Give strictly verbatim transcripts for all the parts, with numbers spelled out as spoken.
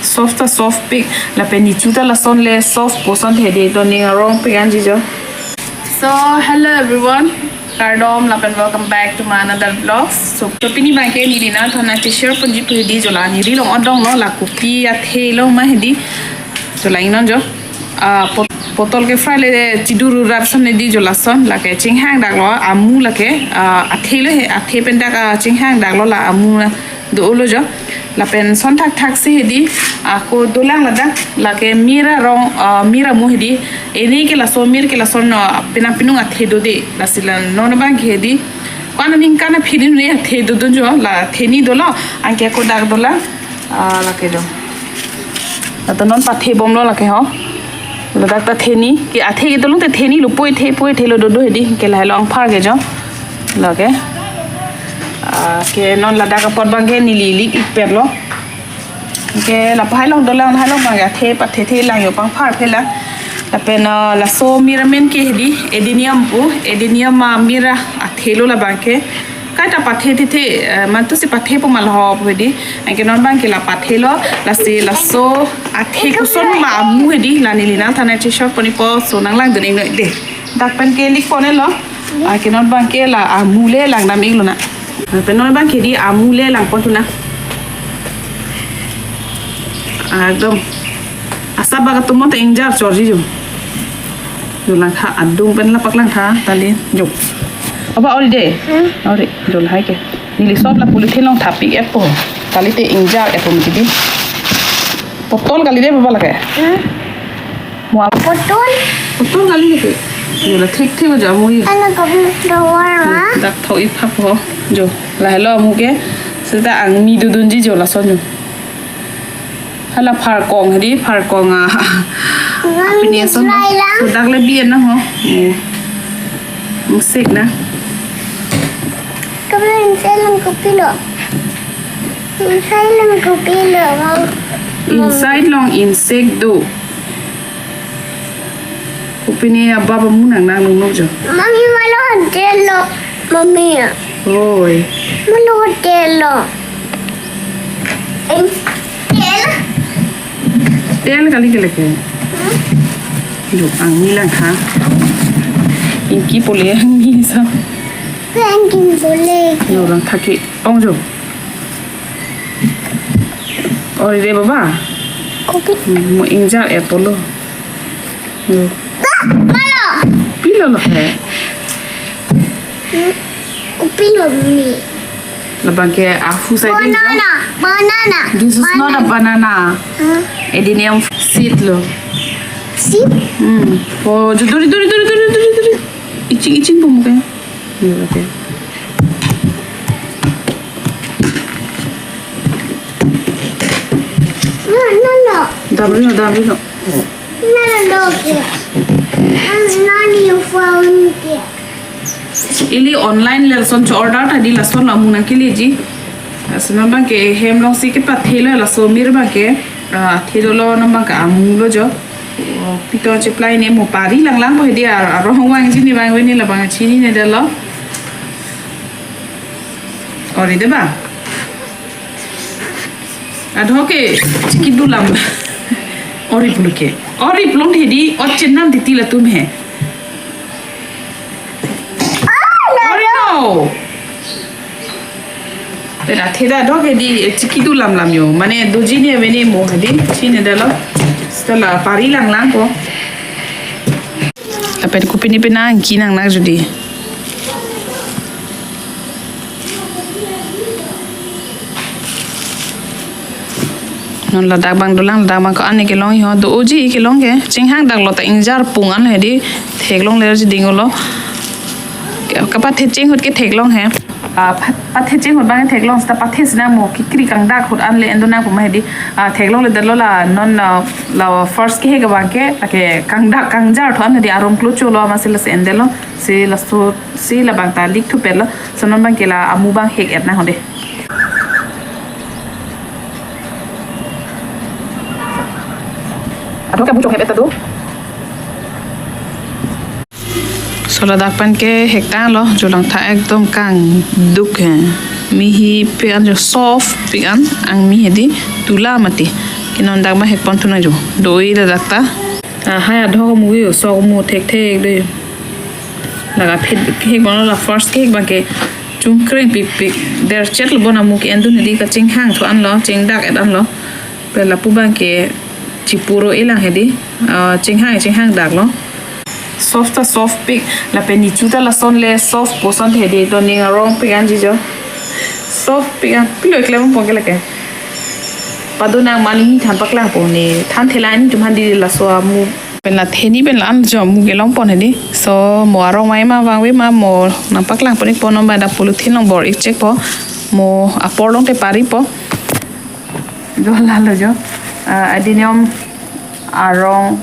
Soft ta soft pik, lapen nichu ta lason le soft puson hedi, to ning arong pik anji jo. So, hello everyone. Kardom, lapen welcome back to my another vlogs. So, to pini abangke neli nangtum aphan share ponji pu hedi jo la, neli long odong lo, la kopi athe lo ma hedi. Jo la ingnon jo. Ah, pot-, potol ke fry le chiduru rat son hedi jo lason, lake chinghang dak lo, amu lake, ah, athe lo he, athe pen dak, ah, chinghang dak lo la amu na. Do-o lo jo. Lapen son thakthak si hedi, ako dolang ladak, lake mir arong, ah, mir amu hedi. Ene ke laso mir ke lason, ah, penang penung athe do de. Lasi la non abangke hedi. Ko-an aningkan aphi hedi ne athe dodun jo, la theni dolo, anke ako dak dolang, ah, lake do. Lato non pathe bom lo lake ho. Ladak ta theni, ke athe ke dolong te theni lo, poi the, poi the lo dodo hedi, ke lahai lo angphar ke jo. Lake. Ah, ke non ladak apot abangke neli lik ik pet lo. Ke la pahai long dolang, lahai long abangke athe pathe the lang jo, pangphar phe lang. Lapen, ah, laso mir amen ke hedi, adenium pu, adenium, ah, mir athe lo la abangke. Kaita pathe the the, eh, mantu si pathe po ma lo ho pu hedi. Anke non abangke la pathe lo, lasi laso athe koson ma amu hedi, la neli nangtum aphan cheshare pon-ikpo, so nanglang dun iknon de. Dak pen ke lik pon-e lo. Anke non abangke la amu le lang dam ik lonang. Pen non abangke hedi amu le lang pon thu nang. Ekdom. Asap bak atum ta ingjar chorji jo. Jo langtha adung pen lapak langtha tali jo. Aba ori de. Hmm? Ori jo lahai ke. Neli sob la polythene along thap ik et po. Kali te ingjar et po mati di. Potol kali de baba lake. Hmm? Mo potol. Potol kali lake. Jo la thik thik jo amu hi. Ana ko do war ma. Dak tho ipha po. Jo. Lahelo amu ke. Seta angmi dodunji jo lason jo. Hala pharkong hedi, pharkong a. Mami, apini ason. Slide lang. So dak le bi-en nang ho. Eh. Musik na. Kamu inside lang kopi lo. Inside lang kopi lo, bang. Inside long insect do. Kopine ababa amu nang nang nung nung jo. Mami, malo hotel lo, mami. Oi. Malo hotel lo. Em, hotel. Hotel kali ke lake. Hmm? Jo, angmi langtha. Ingki pole angmi sa. Angki pole. Jo, langtha ke ong jo. Ori de baba. Kopi. Hmm, mo ingjar et po lo. Hmm. Malo. Pilo lo he. Hmm, pilo ni. Labang ke afu sai din jo. Banana, banana. This is not a banana. Huh? Adenium seed lo. Seed? Hmm. Oh, jo duri, duri, duri. Iching, iching po mo ke. Iya, oke. No, no, no. Dam rino, dam rino. No, no, no, okay. Nani phone ke. Ili online lason cho-order ta di lason la amu nangkeleji. Lason abang ke hem along si kepathe lo laso mir abang ke. Ah, athe dolo non abang ke amu lo jo. Oh, pito cheplai ne mo pari lang lang po hedi ar-, arong vangji ne vang veni labang chinine detlo. Ori de ba. Adho ke chiki dolam. Ori pulo ke. Ori pulo hedi, ot chenam titi latum he. Ori no. Pen athe ta adho ke di, eh, chiki dolam lam jo. Mane doji ne veni mo hedi, chine detlo. Seta la pari lang lang po. Lapen kopine penang, kinang nang jodi. Non ladak abang dolang, ladak abang ko-an ne kelong ho, do-oji kelong ke. Chinghang dak lo ta ingjar pung an hedi, theklongleji ding lo. Ke, kapathe cheng ahut ke theklong he. Ah, pa-, pathe cheng ahut abang theklong, seta pathe si nang mo kekri kangdak ahut an le en do nang pu ma hedi. Ah, theklongledetlo la non, ah, la first kehek abang ke, ke kangdak kangjar ahut an hedi arong klo cholo amatsi lasi en detlo. Si laso, si labang ta lik thupetlo. So non abang ke la amu abang hek et nang ho de. Adho ke amu chok hek et ta do. So ladak pen ke hek tanglo, jo langtha ekdom kangduk he. Mihi pik an jo soft pik an, angmi hedi tula mati. Ke non dak ma hek pon thu nangjo. Doi ladak ta. Ah, hai adho ko mu yo, so ko mu thekthek do. Laga phet hek pon la first hek abang ke chungkreng pikpik. Derchet lo bon amu ke-en dun hedi, kachinghang thu anlo, chingdak et anlo. Pen lapu abang ke chipuro ilang hedi. Ah, chinghang, chinghang dak lo. Soft ta soft pik, lapen nechu ta lason le soft puson hedi, to ning arong pik anji jo. Soft pik an, pilo klem pon ke lake. Pado nang mani than paklang pon ne, than thela ni tum handi laso amu. Pen la theni pen la an jo amu kelong pon hedi. So mo arong mai ma vangve ma mo nangpaklang pon ik pon, non abang dak polythene along bor ik chek po. Mo apor along te pari po. Jo lalo jo. Ah, adinium arong,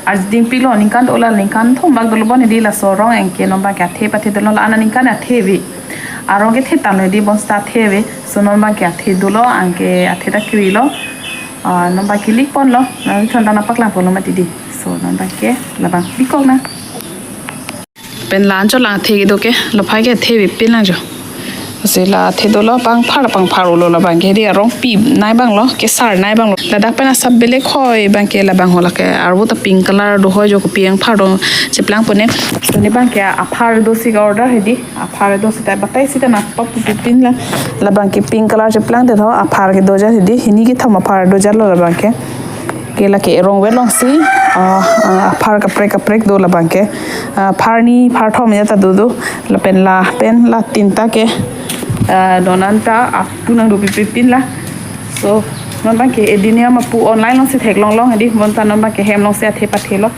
ading pilo ningkan dola ningkan thom bak dolo bon hedi, laso arong anke non abang ke athe pathe dolo, la ana ningkan athe ave. Arong kethe tanglo hedi, bon seta athe ave. So non abang ke athe dolo, anke athe ta kri lo. Ah, non abang ke lik pon lo, nang thon ta nangpaklang pon lo mati di. So non abang ke labang lik kok na. Pen la anchot lang athe kedo ke, laphai ke athe avepin lang jo. Si la athe dolo, pangphar pangphar ulo labang ke, hedi arong pinei abang lo, kesarnei abang lo. Ladak pen asap belek hoi abang ke, labang ho lake arvo ta pink color do hoi jo, kopi angphar do cheplang pon ne. So ne abang ke aphar do si ka order hedi, aphar do seta batai seta nangpapupin la. Labang ke pink color cheplang det ho, aphar kedo jat hedi, hini kethom aphar do jat lo labang ke. Ke lake erong vet along si, ah, ah, aphar kaprek kaprek do labang ke. Ah, phar ni phar thom ya ta do do. Lapen la pen la tinta ke, ah, non an ta apu nangdopipin la. So non abang ke adinium apu online along si theklong long hedi, bon ta non abang ke hem along si athe pathe lo.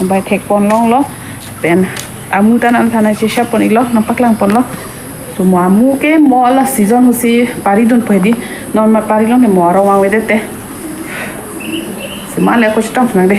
Bai thek pon long lo. Pen amu ta non an thana chesa pon ik lo, nangpaklang pon lo. So mo amu ke mo la season ahut si pari dunpo hedi. Non ma pari long ke mo arong vangvedet te. Si ma le ko chetong nang de.